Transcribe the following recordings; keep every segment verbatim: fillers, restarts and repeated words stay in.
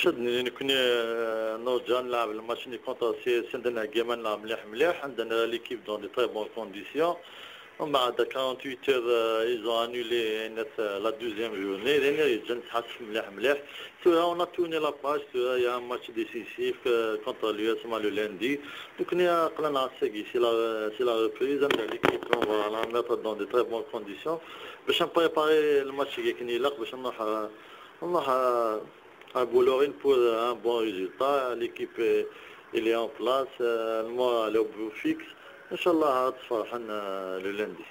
Acu ad d-nini, nekkni, euh, nurǧa ad nlɛeb lmatch-nni contre C S, anda nɛegga ma nlɛeb mliḥ mliḥ, anda nra l'équipe dans de très bonnes conditions. Umbeɛd, à quarante-huit heures, euh, ils ont annulé, euh, la deuxième journée. Dayen i ɣ-yeǧǧan netḥasef mliḥ mliḥ. Tura, on a tourné la page, tura, il y a un match décisif, euh, contre l'U S M A le lundi. Nekkni aql-aneɣ ass-agi, c'est la, c'est la reprise, anda l'équipe, on va la mettre dans de très bonnes conditions. Bac ad npréparé lmatch-agi akken ilaq, bac ad nruḥ, euh, ad nruḥ, euh, à Boulogne pour un bon résultat. L'équipe, euh, elle est en place, euh, le moral est au beau fixe. Inchallah, ad tferḥen, euh, le lundi.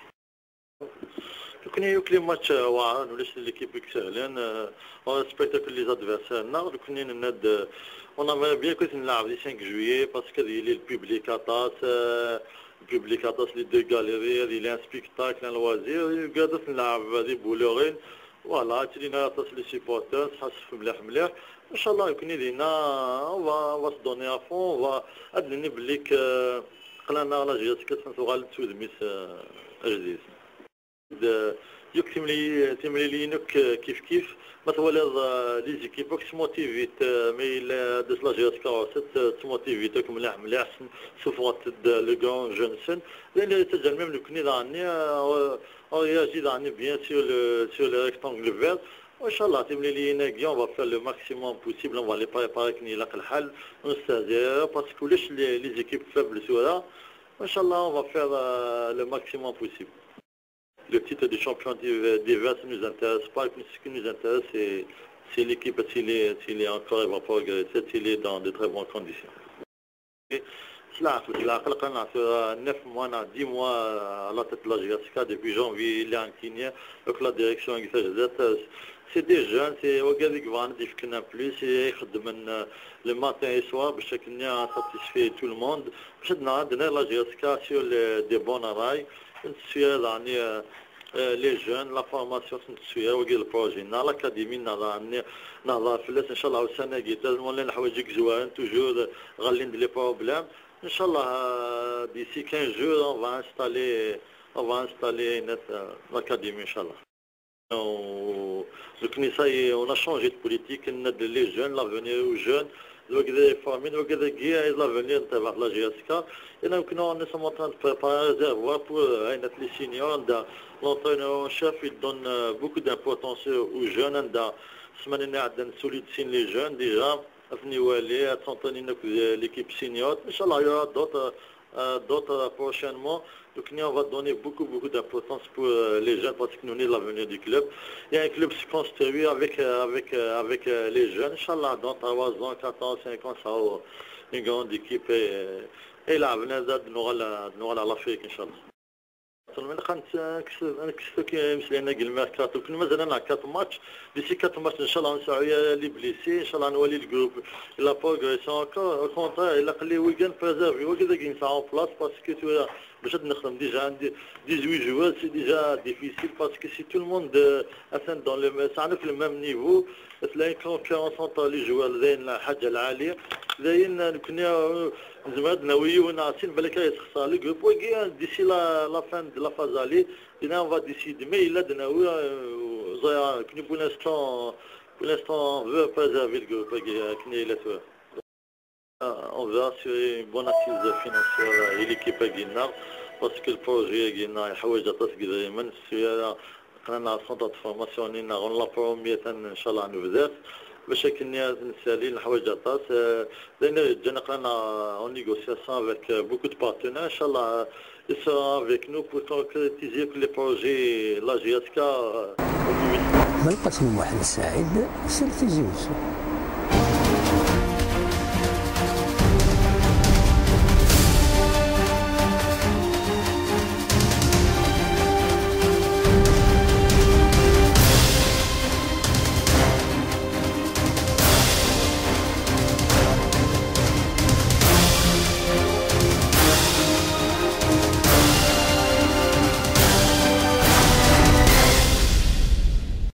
Nekkni yakk les matchs, euh, weɛren, ulac l'équipe i isehlen, euh, on respecte que les adversaires. Neɣ nekkni nenna-d, euh, on aimerait bien que nlɛeb di cinq juillet parce que il y a le public aṭas, euh, le public aṭas, les deux galeries, il y a un spectacle, un loisir, yugad ad nlɛeb di Boulogne. Voilà, ttinin aṭas les supporters, nḥasef mliḥ mliḥ. Inchallah, nekkni dinna, on va, on va se donner à fond, on va, ad nini belli k-, aql-aneɣ la J S K tuɣal d tudmi-s, euh, ajdid. D-, yakk timli-, timliliyin akk, euh, kif kif. Ma twaliḍ, euh, les équipes akk ttmotivit, euh, ma yella d la J S K ɣur-s, euh, ttmotivit akk mliḥ mliḥ, s-, suffɣent-d le grand jeu-nsen. D ayen i yettaǧǧan même nekkni daɣen, euh, on réagit daɣen bien sur le, sur le rectangle vert. Inchallah, timliliyin-agi, on va faire le maximum possible, on va les préparer akken ilaq lḥal, ur nestehzi ara, parce que ulac les, les équipes faibles tura. Inchallah, on va faire, euh, le maximum possible. Le titre de champion des, des Verts ne nous intéresse pas, ce qui nous intéresse, c'est, c'est l'équipe, s'il est, s'il est encore, il va progresser, s'il est dans de très bonnes conditions. S leɛqel, s leɛqel, qqlen tura neuf mois neɣ dix mois à la tête de la J S K, depuis janvier, il est inquiété, donc la direction i tajdidt, c'est des jeunes, c'est wigad i yebɣan ad d-yefken un plus, i ixeddmen, euh, le matin et soir, bac akken ad satisfait tout le monde, bac ad nɛad la J S K sur les, des bons rails, ur nettu ara daɣen, euh, euh, les jeunes, la formation, ur nettu ara, wagi d le projet-nneɣ, l'académie, nehḍer, nehḍer fell-as, inchallah, ussan-agi, tellement llan leḥwayeǧ i yezwaren, toujours, euh, ɣellin-d les problèmes. Inchallah, euh, d'ici quinze jours, on va installer, on va installer net, euh, l'académie, inchallah. On, donc, ça y est, on a changé de politique, on a les jeunes, l'avenir aux jeunes, donc des familles, donc des guerres, l'avenir de la J S K. Et donc, nous, nous sommes en train de préparer un réservoir pour, euh, les seniors. L'entraîneur en chef, il donne, euh, beaucoup d'importance aux jeunes. Semaine dernière, on a sollicité les jeunes déjà. Afniwali, à s'entraîner avec l'équipe senior. Inch'Allah, il y aura d'autres, euh, d'autres, euh, prochainement. Donc, on va donner beaucoup, beaucoup d'importance pour, euh, les jeunes parce que nous, on est l'avenir du club. Il y a un club qui se construit avec, euh, avec, euh, avec, euh, les jeunes. Inch'Allah, dans trois ans, quatre ans, cinq ans, ça aura une grande équipe et, et l'avenir de nous, de nous à l'Afrique, Inch'Allah. Tlemmid xan kkes kkes imeslayen-agi, le mercato, kunwi mazal-aneɣ quatre matchs. D'ici quatre matchs, inchallah, nesɛu ya les blessés, inchallah, nwali le groupe, la progression encore. Au contraire, ilaq les week-ends préserver, wagi d agi nesɛa en place, parce que tura, bac ad nexdem déjà un dix-huit joueurs, c'est déjà difficile, parce que si tout le monde, euh, atteint dans le, sɛan akk le même niveau, c'est la concurrence entre les joueurs, d ayen lḥaǧa lɛali, d ayen nekkni, euh, nezmer ad d-nawi yiwen neɣ sin, balak ad yessexṣer le groupe-agi, d'ici la, la fin de la phase aller, dinna on va décider, mais yella ad d-nawi, euh, ẓriɣ, nekkni pour l'instant, pour l'instant, on veut préserver le groupe-agi, akken yella tura. Euh, on veut assurer une bonne assise financière, euh, i l'équipe-agi-nneɣ, parce que le projet-agi-nneɣ yeḥwaj aṭas n yidrimen, s tura aql-aneɣ centre de formation-nni-nneɣ, on l'a promis, atan, inchallah, nebda-t, bac akken ad nsali, neḥwaj aṭas. Euh, d ayen i ɣ-yeǧǧan aql-aneɣ en négociation avec, euh, beaucoup de partenaires, inchallah, euh, il sera avec nous pour concrétiser les projets, la J S K, euh, au plus vite. Belqasem Muḥend Saɛid, sel Tizi Wezzu.